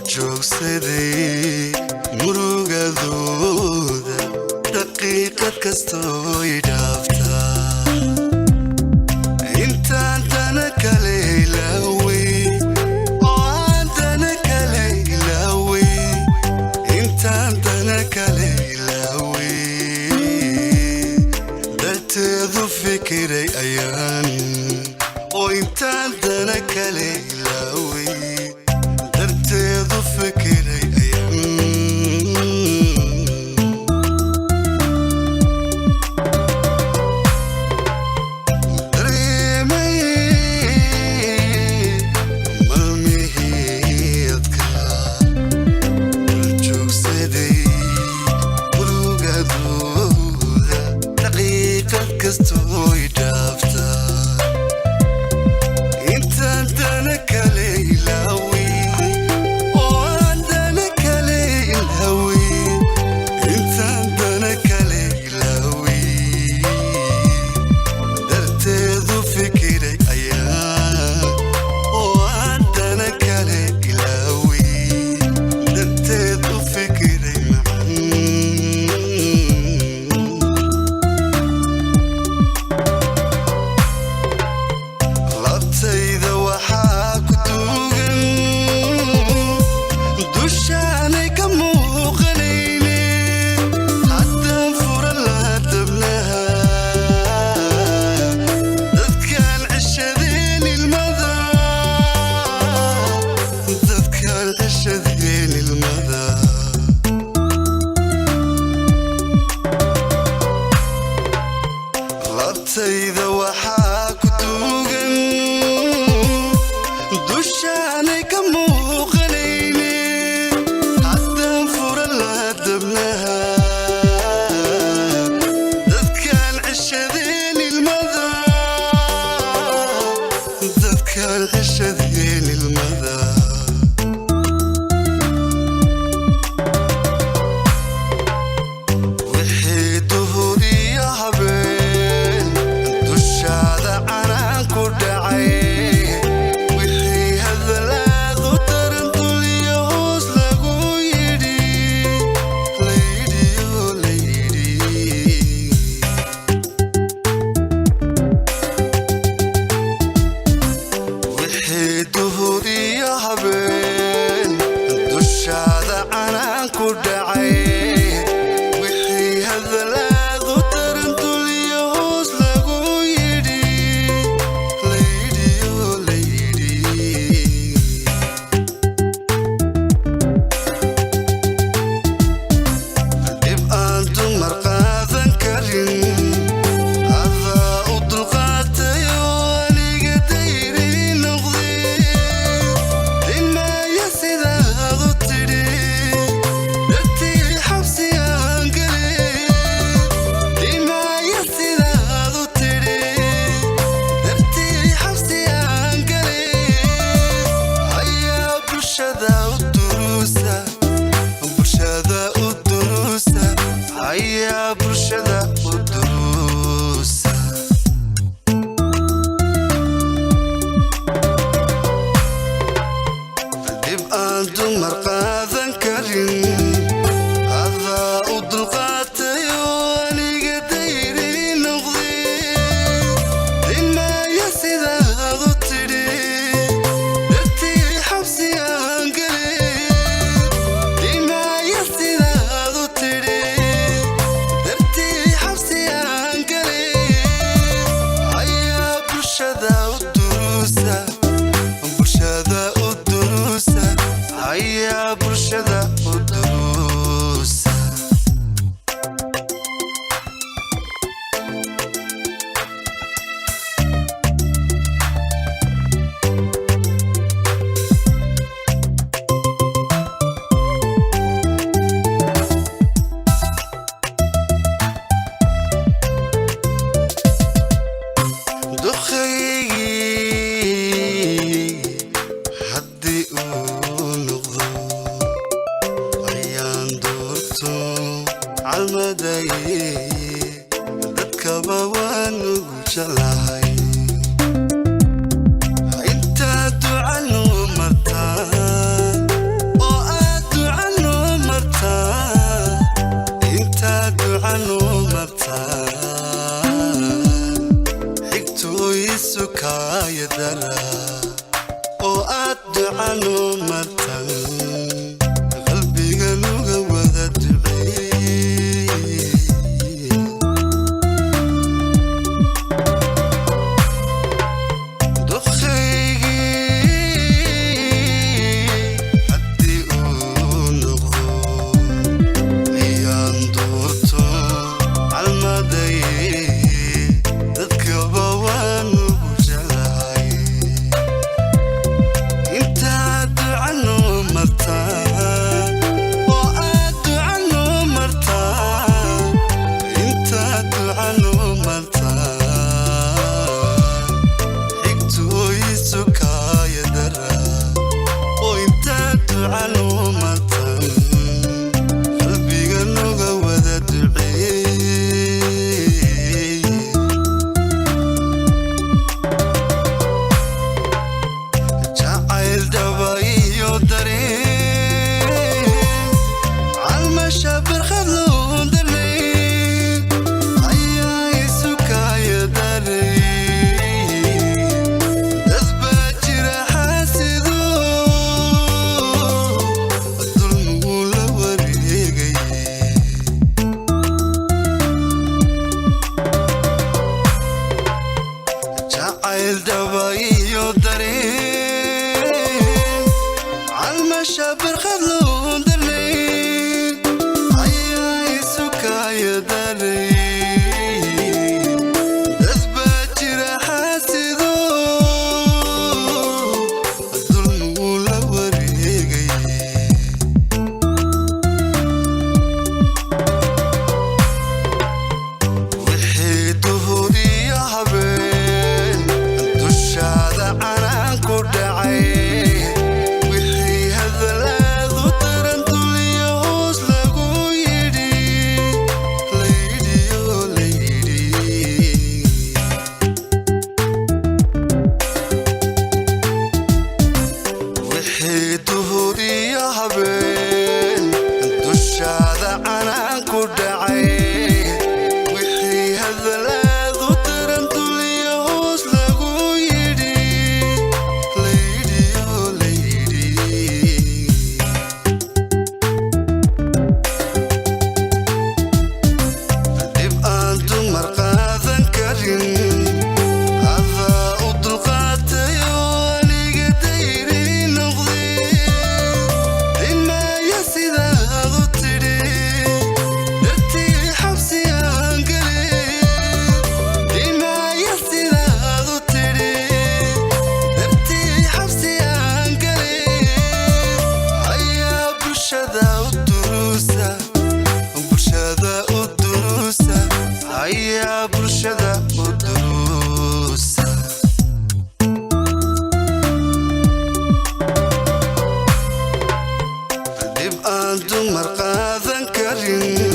Duljoogsaday murugadooda daqiiqad kastoo i dhaaftaa, intaan dana kale ilaawey oo aan dana kale ilaawey, intaan dana kale ilaawey, darteedu fikiray ayaan oo intaan dana kale ilaawey, darteedu fikiray ayaan. Dareemay maalmihiidka, duljoogsaday murugadooda daqiiqad kastoo i dhaaftaa, intaan dana kale ilaawey oo aan dana kale ilaawey, intaan dana kale ilaawey, darteedu fikiray ayaa oo aan dana kale ilaawey, darteedu fikiray macan. Labtayda waxaa ku duugan dushaanay ka muuqanayne, haddaan fura laha dabnaha dadkaan ceshadeen ilmada, dadkaan ceshadeen ilmada. Labtayda waxaa ku duugan dushaanay ka muuqanayne, haddaan fura laha dabnaha dadkaan ceshadeen ilmada, dadkaan ceshadeen ilmada. Wixii duhuriyo habeen dushaada canaan ku dhacay, wixii hadalaadu daran duliyo hoos lagu yidhi, layidhi oo layidhi. Wixii duhuriyo habeen dushaada canaan ku dhacay, wixii hadalaadu daran duliyo hoos lagu yidhi, layidhi oo layidhi. Dhib aan dumar qaadan karin adaa u dulqaatayo, aniga dayri noqday dhimaya sidaad u tidhi, dartii xabsiyaan gelay. Dhimaya sidaad u tidhi, dartii xabsiyaan gelay. Ayaa bulshada u duruusa, bulshada u duruusa, ayaa bulshada u duruusa. Dhib aan dumar qaadan karin adaa u dulqaatayo, aniga dayri noqday dhimaya sidaad u tidhi, dartii xabsiyaan gelay. Dhimaya sidaad u tidhi, dartii xabsiyaan gelay. Ayaa bulshada u duruusa, bulshada u duruusa, ayaa bulshada u duruusa. Duqaygii haddii uu noqdo ayaan doorto calmaday, dadkaba waan ugu jeclahay. Intaa ducanu martaa oo Wiilasha barqad loondanay ayaa isu kaayadanay. Dad baa jira xaasido dulmigu la wareegay. Wixii duhuriyo habeen dushaada canaan ku dhacay, wixii hadalaadu daran duliyo hoos lagu yidhi, layidhiyo layidhi. Wixii duhuriyo habeen dushaada canaan ku dhacay, wixii hadalaadu daran duliyo hoos lagu yidhi, layidhiyo layidhi. Dhib aan dumar qaadan karin adaa u dulqaatayo, aniga dayri noqday. Dhimaya sidaad u tidhi dartii xabsiyaan gelay. Dhimaya sidaad u tidhi dartii xabsiyaan gelay. Ayaa bulshada u duruusa, bulshada u duruusa, ayaa bulshada u duruusa. Dhib aan dumar qaadan karin.